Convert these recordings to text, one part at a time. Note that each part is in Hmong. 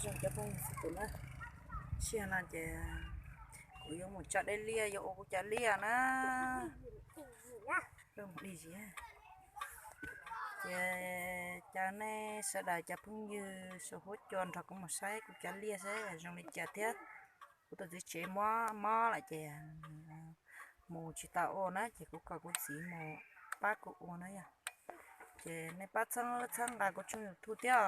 Zoo cov phooj ywg txhua tus na, sij hawm no ces kuv yuav mus tso dej liaj, yuav ua kuv cov liaj na. Ces caw nej sawv daws cov phooj ywg saum huab cua nrog kuv mus saib kuv cov liaj saib zoo li cas thiab. Kuv tus txiv tsev mob mob lawm ces mus tsis tau ua na, ces kuv kom kuv txiv mus pab kuv ua na yog. Ces nej pab txhawb txhawb nqa kuv tshooj YouTube thiab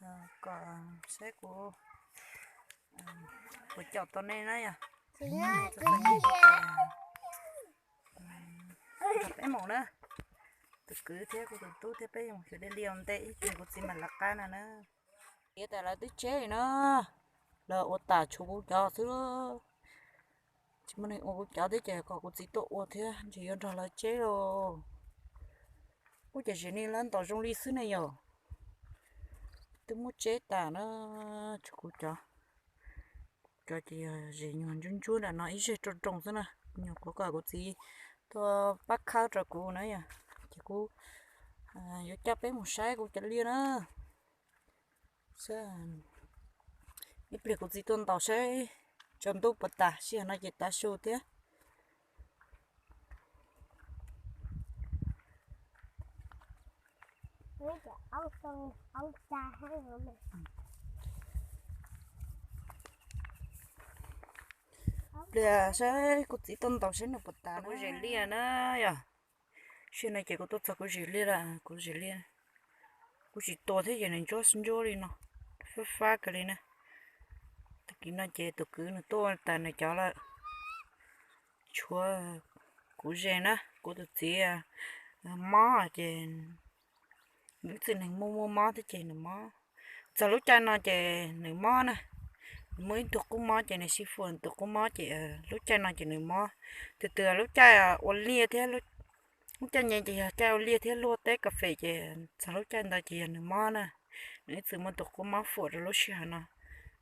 os, kom saib kuv puas caum tau nej na yog. Peb mus na, tus kwv thiab kuv tus tub thiab peb yuav mus xyuas dej liaj ua ntej ib pliag kuv txiv mam lawv qab no na. Tiav tas lawv twb tseb na, lawv ua tas tshuav kuv cov xwb, tsis muaj neeg ua kuv cov thiab ces kom kuv txiv tuaj ua thiab ntshe yuav nrog lawv tseb lauj. Ub, ces zem ni lawv ntaus zoo li xwb ne yom, twb muab tseb tas na, tshuav kuv cov. Kuv cov ces yog zem nyuag ntsuab ntsuab nram no ib zeg rau roos xwb na, nyuag kuv kom kuv txiv tuaj pab khawb rau kuv na yom, ces kuv yuav coj peb mus saib kuv cov liaj na. Ib pliag kuv txiv tuaj ntaus saib tsaus ntuj puas tas, sij hawm no ces tav su thiab. Pliag saib kuv txiv tuaj ntaus saib nws puas tas kuv zem liaj na yom. Sij hawm no ces kuv tuaj txog kuv zem liaj lawm, kuv zem liaj, kuv tsis tua thiab ces nws ntsuab ntsuab li no, fab fab kawg li na. Tag kis no ces tus kwv nws tuaj tas nws cov lawm, tshuav kuv ze na, kuv tus txiv mob ces nws ib txwm neeg muaj muaj mob thiab ces nws mob. Txog lub caij no ces nws mob na, nws muaj ib tug qub mob ces nws sib fua tus qub mob ces lub caij no ces nws mob. Tus twg lub caij ua liaj thiab lub caij nce ces yog caij ua liaj thiab luaj teb kas fes ces txog lub caij ntawd ces yog nws mob na. Nws ib txwm muaj tus qub mob fuam rau lub sij hawm no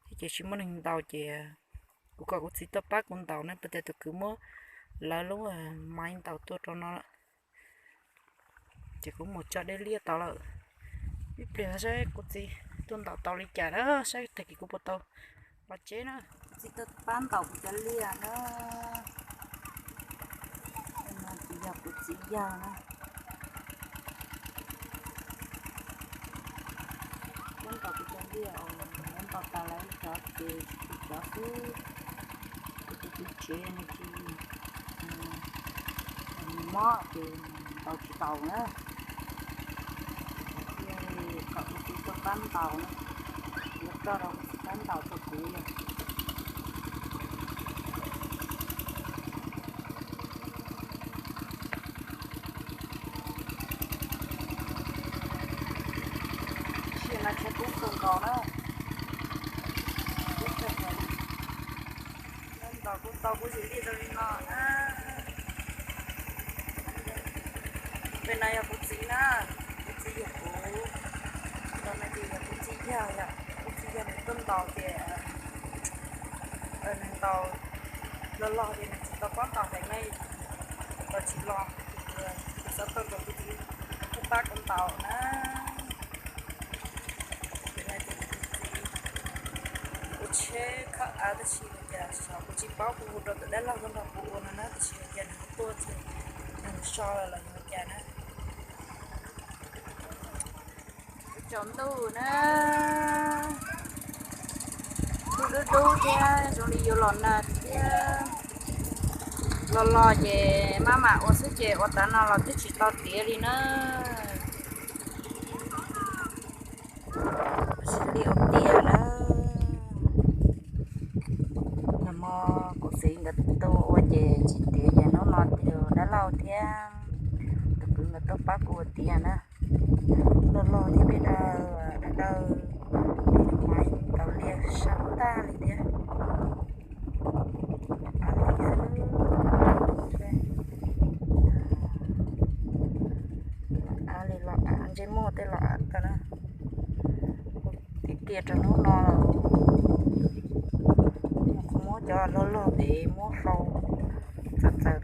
thiab ces tsis muaj neeg ntaus ces kuv kom kuv txiv tuaj pab kuv ntaus na, puas tias tus kwv muab lawv lub maiv ntaus tuaj rau no lawm. Ces kuv mus tso dej liaj tau lawm, ib pliag saib kuv txiv tuaj ntaus tau li cas na, saib tag kis kuv puas tau los tseb na. Kuv txiv tuaj pab ntaus kuv cov liaj na. Ces yog kuv txiv yawg na, kuv ntaus kuv cov liaj, lawv ntaus tas lawv cov ces kuv cov xwb. Kuv tus txiv tsev nws tsis, nws mob ces ntaus tsis taus na. Kom kuv txiv tuaj pab ntaus na, yuav coj rau kuv txiv pab ntaus rau kuv yom. Sij hawm no tshav kub kawg nkaus na, kub kawg nkaus. Ntaus kuv tau kuv zem liaj rau li no na. Pem no yog kuv txiv na, kuv txiv yug kuv. Ntawm no ces yog kuv txiv yawg yom, kuv txiv yawg nws tuaj ntaus ces nws ntaus loj loj ces nws tsis tau pab ntaus heev na, ntaus tsis los. Kuv xav tau kom kuv txiv tuaj pab kuv ntaus na. Pem no ces kuv txiv ua tsheb khawb av tab sis cas xyov kuv tsis paub, kuv hu rau tus dab laug tuaj nrog kuv ua no na, tab sis cas nws tuaj ces nws so lawm los yog cas na. Tsaus ntuj na, ntuj dub dub thiab zoo li yuav los nag thiab. Los los ces maj mam ua xwb ces ua tav no los twb tsis tau tiav li na. Ua si li ua tiav na. Nag hmo kuv txiv nkawd tuaj ua ces tsis tiav, ces hnub no tus dab laug thiab tus kwv nkawd tuaj pab kuv ua tiav na. Loj loj thiab peb daws, daws maiv ntaus liaj sab tag li thiab. Av li los av, ntsej muag tej los av tag na. Tiav tiav rau hnub no los, kuv muab cov loj loj pem muab hlau txaws txaws